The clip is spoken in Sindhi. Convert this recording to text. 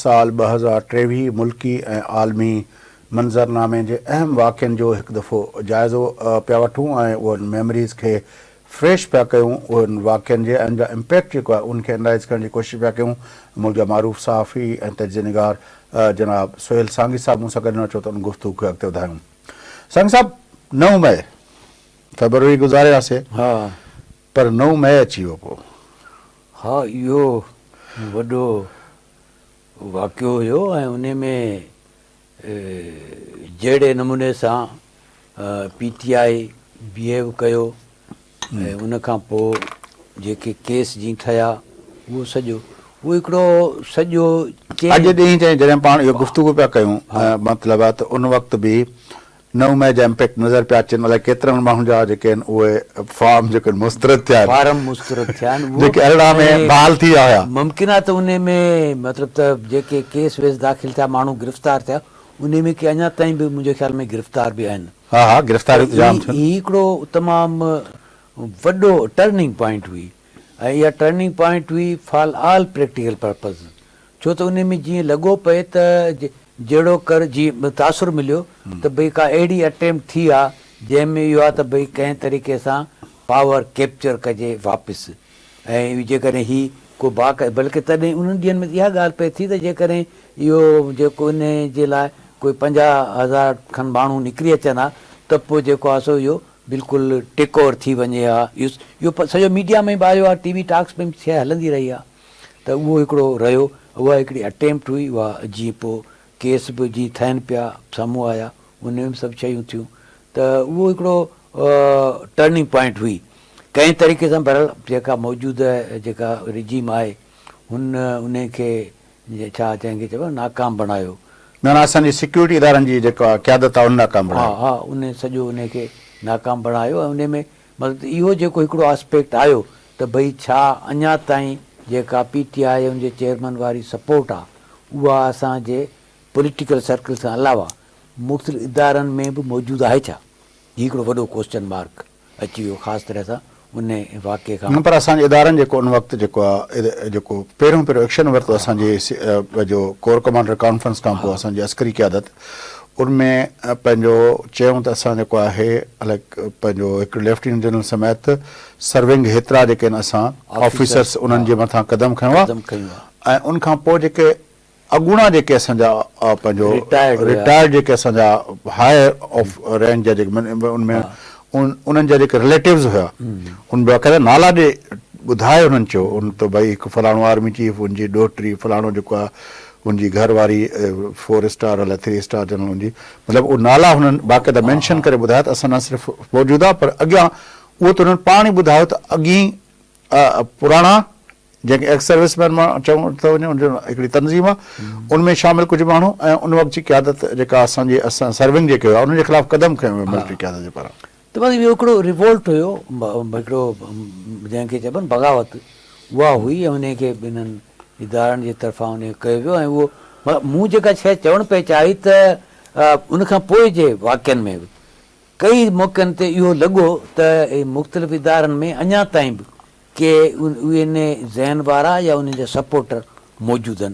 سال 2023 ملڪي ۽ عالمي منظرنامي جي اهم واقعن جو هڪ دفعو جائزو پيا وٺون ۽ انهن ميموريز کي فريش پيا ڪيون انهن واقعن جي ۽ ان جا امپيڪٽ جيڪو آهي ان کي انالائز ڪرڻ جي ڪوشش پيا ڪيون. ملڪ جا معروف صحافي ۽ تجزيه نگار جناب سهيل سانگي صاحب مون سان گڏ آهن اچو ته ان گفتگو کي اڳتي وڌايون. سانگي صاحب نو مئي فيبروري گذاري آسي ها. پر نو مئي اچي ويو پوء. ها اهو وڏو واقعو هيو ۽ انهي ۾ جهڙي نموني سان پي ٽي آء بيهيو ڪيو ۽ ان کان پوء جيڪي ڪيس جي ٺهيا اهو سڄو اهو هڪڙو سڄو چين. اڄ ڏينهن تائين جڏهن پاڻ اهو گفتگو پيا ڪيون مطلب آهي ته ان وقت به نو مئي جا امپيڪٽ نظر پيا اچن الائي ڪيترن ماڻهن جا جيڪي آهن اهي فارم جيڪي آهن مسترد ٿيا آهن. فارم مسترد ٿيا آهن اهو جيڪي 18 ۾ بحال ٿي ويا هيا. ممڪن آهي ته انهي ۾ مطلب ته جيڪي ڪيس ويس داخل ٿيا ماڻهو گرفتار ٿيا انهي ۾ ڪي اڃا تائين به منهنجي خيال ۾ گرفتار به آهن. ها ها گرفتاريون ته جام ٿيون. هي هڪڙو تمام وڏو ٽرننگ پوائنٽ هئي ۽ اها ٽرننگ پوائنٽ هئي فار آل پريڪٽيڪل پرپز ڇو ته انهي ۾ جيئن لڳو پئي ته جهڙو ڪر جيئن تاثر مليو ته ڀئي ڪا اهڙي اٽيمپٽ ٿي آ جنهن ۾ اهو آ ته ڀئي ڪنهن طريقي سان پاور ڪيپچر ڪجي واپس ۽ جيڪڏهن هي ڪو باق بلڪه تڏهن انهن ڏينهن ۾ اها ڳالهه پئي ٿي ته جيڪڏهن اهو جيڪو انهي جي لاء ڪوئي 50,000 کن ماڻهو نڪري اچن ها ته پوء جيڪو آ سو اهو بلڪل ٽيڪ اوور ٿي وڃي ها. اهو سڄو ميڊيا ۾ به آيو آ ٽي وي ٽاڪس ۾ به شيء هلندي رهي آ ته اهو هڪڙو رهيو اها هڪڙي اٽيمپٽ هئي اها جيئن پوء ڪيس به جيئن ٿين پيا سامهون آيا ان ۾ به سڀ شيون ٿيون ته اهو هڪڙو ٽرننگ پوائنٽ هئي ڪنهن طريقي سان بهرحال جيڪا موجوده جيڪا رجيم آهي هن انهي کي ڇا جنهن کي چئبو آهي ناڪام بڻايو. نه نه اسان جي سيڪيورٽي ادارن جي جيڪا قيادت آهي ان ناڪام بڻايو. ها ها انهي سڄو انهي کي ناڪام بڻايو ۽ انهي ۾ مطلب ته اهو جيڪو هڪڙو آسپيڪٽ آيو ته ڀئي ڇا اڃا تائين جيڪا پي ٽي آء ان جي چيئرمين واري سپورٽ آهي اها اسان جي پوليٽيڪل سرڪل کان علاوه مختلف ادارن ۾ به موجود آهي ڇا؟ هي هڪڙو وڏو ڪوسچن مارڪ اچي ويو خاص طرح سان انهي واقعي کان. نه پر اسان جي ادارن جيڪو ان وقت جيڪو آ جيڪو پهريون پهريون ايڪشن ورتو اسان جي جو ڪور ڪمانڊر ڪانفرنس کان پوء اسان جي عسڪري قيادت ان ۾ پنهنجو چيائون ته اسان جيڪو آهي لائڪ پنهنجو هڪ ليفٽيننٽ جنرل سميت سرونگ هيترا جيڪي آهن اسان آفيسرس انهن جي مٿان قدم کنيو آ ۽ ان کان پوء جيڪي اڳوڻا جيڪي اسان جا پنهنجو رٽائرڊ جيڪي اسان جا هائر آف رينڪ جا جيڪي ان ۾ انهن جا جيڪي رليٽوز هيا ان باقاعده نالا ڏي ٻڌائي انهن چيو ان ته ڀائي هڪ فلاڻو آرمي چيف ان جي ڏوهٽري فلاڻو جيڪو آهي ان جي گهر واري فور اسٽار الائي ٿري اسٽار جنرل ان جي مطلب اهو نالا هنن باقاعده مينشن ڪري ٻڌايا ته اسان نه صرف موجوده پر اڳيان اهو ته انهن پاڻ ئي ٻڌايو ته اڳين پراڻا جنهن کي ايڪس سروس مين مان چئون ٿو وڃي ان جو هڪڙي تنظيم آهي ان ۾ شامل ڪجهه ماڻهو ۽ ان وقت جي قيادت جيڪا اسان جي اسان سرونگ جيڪي هيا انهن جي خلاف قدم کنيو ويو ملٽري قيادت جي پاران. ته بس اهو هڪڙو ريوولٽ هيو هڪڙو جنهن کي چئبو نه بغاوت اها هئي ۽ انهي کي انهن ادارن جي طرفان انهي کي ڪيو ويو ۽ اهو مون جيڪا شيء چوڻ پئي چاهي ته ان کان پوء جي واقعن ۾ به ڪئي موقعن تي اهو لڳو ته مختلف ادارن ۾ اڃا تائين به ڪي اهي ذهن وارا يا انهن جا سپورٽر موجود آهن.